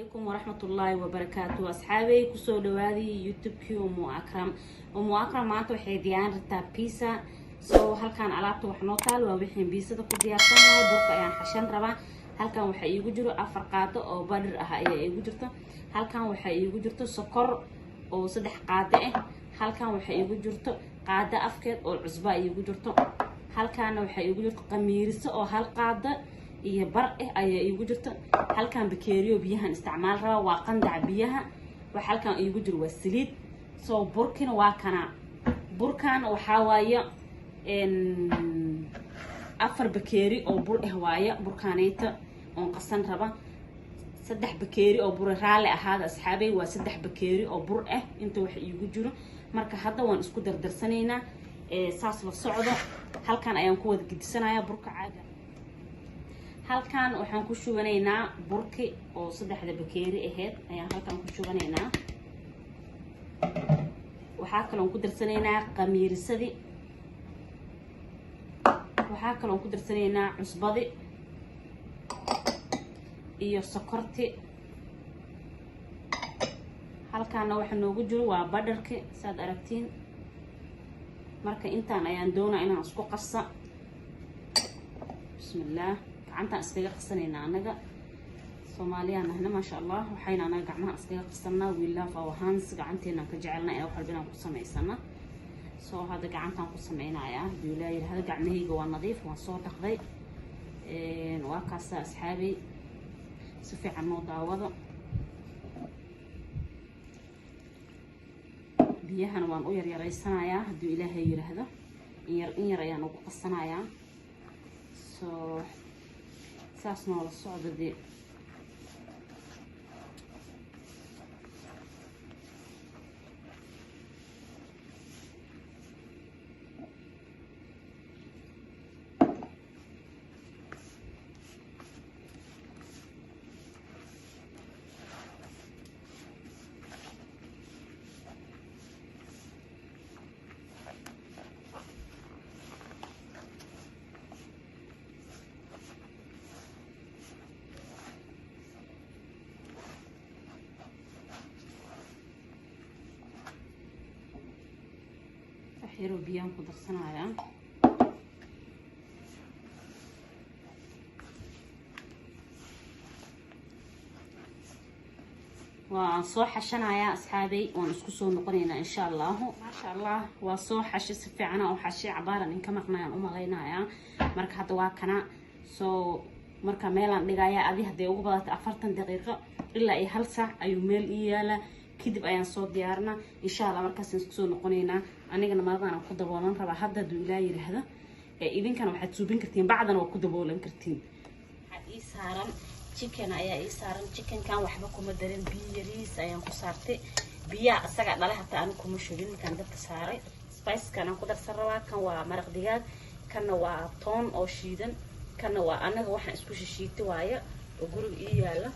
Calaykum waraxmatullaahi wabarakaatu. Asxaabey, kusoo dhawaaday YouTube-kii Umu Akram. Umu Akram maanta waxay diyaarin rabtaa pizza. So halkaan alaabta wax noo taal waa wixii pizzada ku diyaarsan lahay. Burka ayaan xashan rabaa. Halkan waxaa iigu jiro 4 qaado oo butter ah ayaa iigu jirto. Halkan waxaa iigu jirto sokor oo 3 qaado ah. Halkan waxaa iigu jirto qaado afkeed oo cusba iigu jirto. Halkaana waxaa iigu jirto qamiiriso oo 1 qaado iyo bar ah ayaa iigu jirto. Halkan bakeeriyo biyahan isticmaal rabaa, waa qandaca biyaha. Waxa halkan iigu jiro waa saliid. So burkina waa kana. Burkan waxaa waaye 4 bakeeri oo bur ah waaye. Burkaaneyta oon qasan raba 3 bakeeri oo bur. Raalli ahaada, asxaabey, waa 3 bakeeri oo bur ah inta wax iigu jiro. Marka hadda waan isku dardarsanaynaa, saas la socdo. Halkan ayaan ku wada gedisanayaa burka caaga. Halkan waxaan ku shubanaynaa burki oo saddexda bakeeri ahayd ayaan halkan ku shubanaynaa. Waxaa kaloon ku darsanaynaa qamiirisadii. Waxaa kaloon ku darsanaynaa cusbadi iyo sokorti. Halkaana waxa noogu jiro waa butterki, saad aragtiin. Marka intaan ayaan doonaa inaan isku qasa. Bismillaah, gacantaan iskaga qasanaynaa. Anaga Soomaaliyaan nahna, maasha Allah, waxayna anaga gacmaha iskaga qasanaa. We love our hands. Gacanteenaan ka jecelna ee wax walba inaan ku samaysana. So hadda gacantaan ku sameynayaa, haduu Ilaa yidhahdo. Gacmahayga waa nadiif, waan soo dhaqday. Waa kaasa, asxaabey, si fiican noo daawado. Biyahana waan u yaryaraysanayaa, hadduu Ilaahay yidhaahdo. In yar in yar ayaan ugu qasanayaa. So saas noola socda dee. Wax yaroo biyaan ku darsanayaa. Waan soo xashanayaa, asxaabey, waan isku soo noqonaynaa, insha Allahu. Maasha Allah, waa soo xashay, si fiicana oo xashay. Cabaaran in ka maqnayaan u malaynayaa. Marka hadda waa kana. Soo marka meelaan dhigayaa adi hadday ugu badata 40 daqiiqo ilaa iyo hal saac ayuu meel ii yaalaa. Kadib ayaan soo diyaarinaa, insha Allah. Markaasaan isku soo noqonaynaa. Anigana maradaan ku daboolan rabaa hadda, hadduu Ilaa yidhaahdo. Idinkana waxaad suubin kartiin, bacdana waa ku daboolan kartiin. Waxaa ii saaran chicken ayaa ii saaran. Chickenkan waxba kuma darin, biyo yariis ayaan ku saartay. Biyaha isagaa dhalay, hataa anigu kuma shubin markaan dabka saaray. Spicekan aan ku darsan rabaa, kan waa maraq digaag, kanna waa toon oo shiidan, kanna waa anaga waxaan isku shishiita waaye oo guriga ii yaala.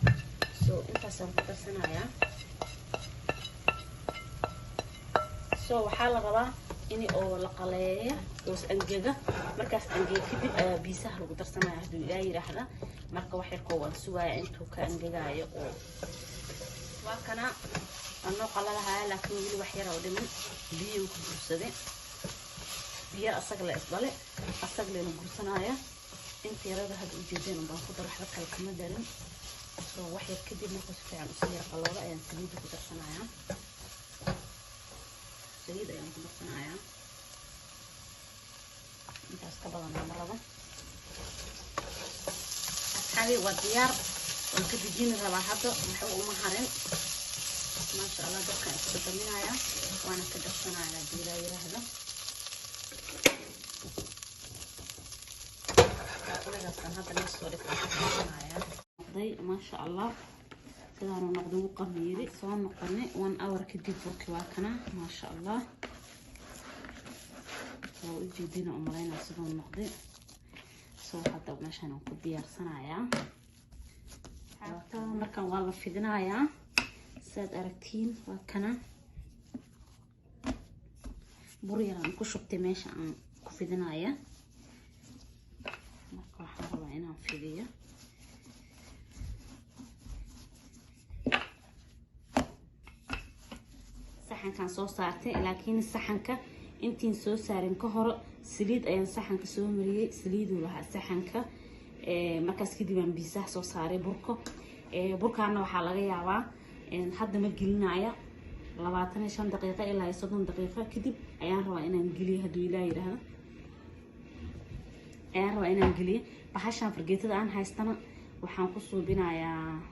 So intaasaan ku darsanayaa. So waxaa la rabaa in oo la qaleeya oo is angega. Markaas angega kadib ayaa pizzaha lagu darsanaya, hadduu Ilaa yidhaahda. Marka wax yarkoo waan sugaaya intuu ka angegaayo. Oo waa kana, waan noo qalalahaya, laakiin weli wax yar oo dhiman. Biyo ku gursaday, biyo asaga la isdhale, asaga layna gursanaya. Inta yarada hadda ujeedeen baan ku dar, waxba kale kama darin. So wax yar kadib, markuu si fiican usii yar qaloodo, ayaan saliidda ku darsanayaa. Saliid ayaan ku darsanayaa, intaas ka badan lama rabo. Asxaabi, waa diyaar, waan ka dejini rabaa hadda, waxba uma harin. Maasha Allah, dabkaan iska daminayaa, waana ka darsanaya, hadii Ilaa yiraahdo. Baaquligaasaan hadda meel soo dhigta ka darsanayaa. Noqday, maasha Allah, sidaanu noqday, wuu qamiiri. Soo noqonay one hour kadib. Burki waa kana, maasha Allah, waa ujeedina umalaynaa siduu noqday. So hadda meeshaan aan ku diyaarsanayaa. Markan waa la fidinayaa, saad aragtiin. Waa kana, bur yar aan ku shubtay meesha aan ku fidinaya. Marka waxaan rabaa inaan fidiyo. Saxankaan soo saartay, laakiin saxanka intiin soo saarin ka hore saliid ayaan saxanka soo mariyey. Saliiduu lahaa saxanka. Markaas kadib aan pizzaha soo saaray. Burko burkaana waxaa laga yaabaa hadda ma gelinaya, 25 daqiiqo ilaa iyo 30 daqiiqo kadib ayaan rabaa inaan geliyo, hadduu Ilaah yidhaahdo ayaan rabaa inaan geliyo. Bahashaan fargeetada aan haystana waxaan ku suubinayaa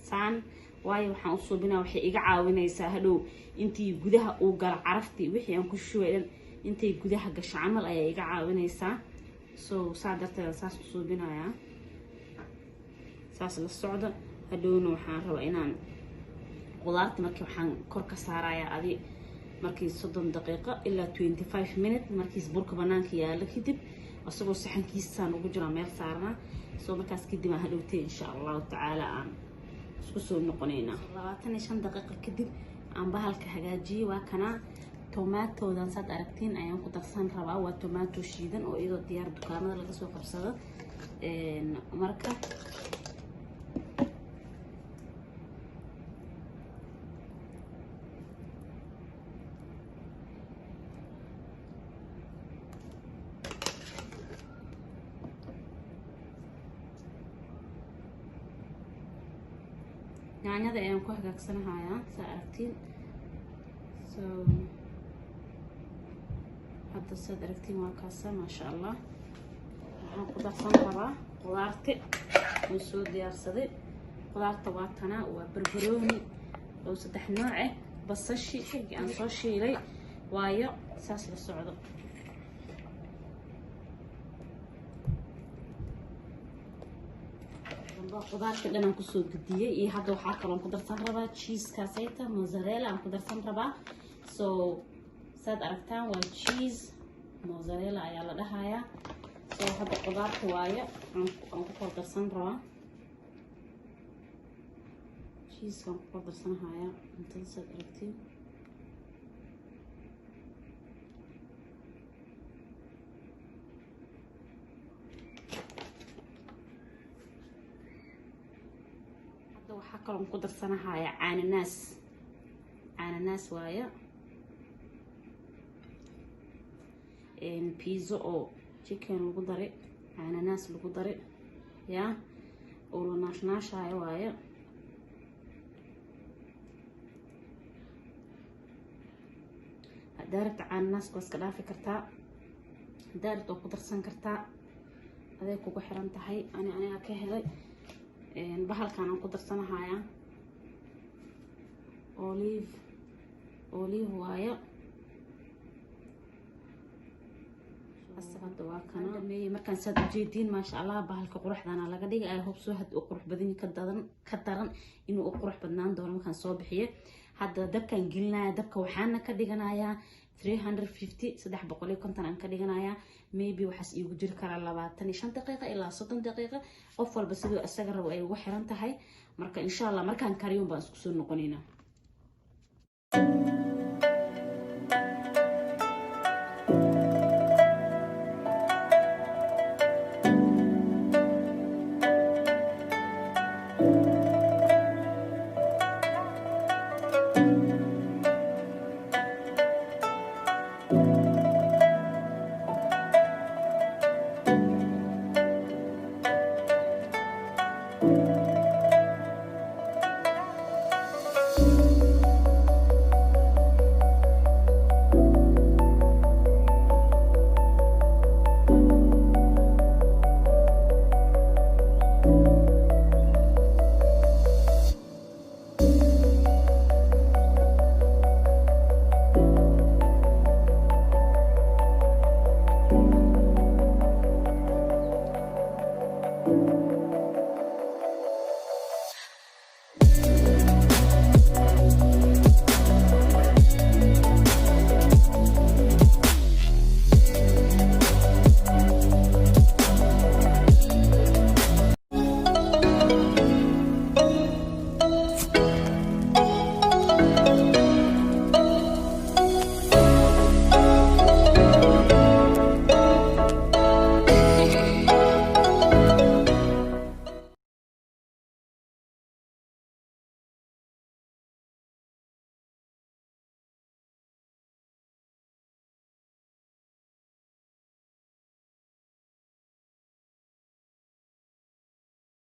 saan, waayo waxaan u suubinaya waxay iga caawinaysaa hadhow intii gudaha uu galo caraftii wixii aan ku shubay dhan, intay gudaha gasho camal ayaa iga caawinaysaa. So saa darteeda saas u suubinayaa, saas la socda. Hadhowna waxaan rabaa inaan qudaarta markii waxaan kor ka saarayaa adi markii 30 daqiiqo ilaa 25 minute markiis burka banaanka yaalo kadib, isagoo saxankiisaan ugu jiraa meel saarnaa. So markaas kadib aan hadhowtay, insha Allahu tacaala, aan isku soo noqonaynaa. 25 daqiiqo kadib aan bahalka hagaajiyey. Waa kanaa, tomaatodan saad aragtiin ayaan ku darsan rabaa. Waa tomato shiidan oo iyadoo diyaar dukaamada laga soo qabsado. Marka yaanyada ayaan ku hagaagsanahayaa, saa aragtiin. So hadda saad aragtiin waa kaasa, maasha Allah. Waxaan ku darsan rabaa qudaarti oo soo diyaarsaday. Qudaarta waa tanaa, waa barbarooni oo saddex nooc ah, basashi aan soo shiilay waayo. Saas la socdo. Qudaarta dhan aan kusoo gediyey iyo hadda waxaa kaloon ku darsan rabaa cheesekaasayta, mozzarella aan ku darsan rabaa. So saad aragtaan waa cheese mozzarella ayaa la dhahayaa. So hadda qudaarta waayo aan ku kor darsan rabaa, cheesekaan ku kor darsanhayaa cuntada, saad aragtiin. Hadda waxaa kaloon ku darsanahayaa cananaas, cananaas waayo. Pizza oo chicken lagu daray, cananaas lagu daray ya oo la naashnaashaayo waayo. Haddaa rabta cananaaska waa iska dhaafi kartaa, haddaa rabta waa ku darsan kartaa, aday kugu xiran tahay. Aniga ka helay. Bahalkan aan ku darsanahayaa olive, olive waayo. Hadda waa kana dhameeyey. Markaan saad ujeediin, maasha Allah, bahalka quruxdana laga dhigay. I hope soo had u qurux badan ka daran ka daran inuu u qurux badnaan doono markaan soo bixiyo. Hadda dabkaan gelinaya. Dabka waxaana ka dhiganayaa 350, 350 aan ka dhiganayaa. Maybe waxaas iigu jiri karaa 25 daqiiqa ilaa 30 daqiiqa. Qof walba siduu isaga rabo ay ugu xiran tahay. Marka insha Allah markaan kariyon baan isku soo noqonaynaa.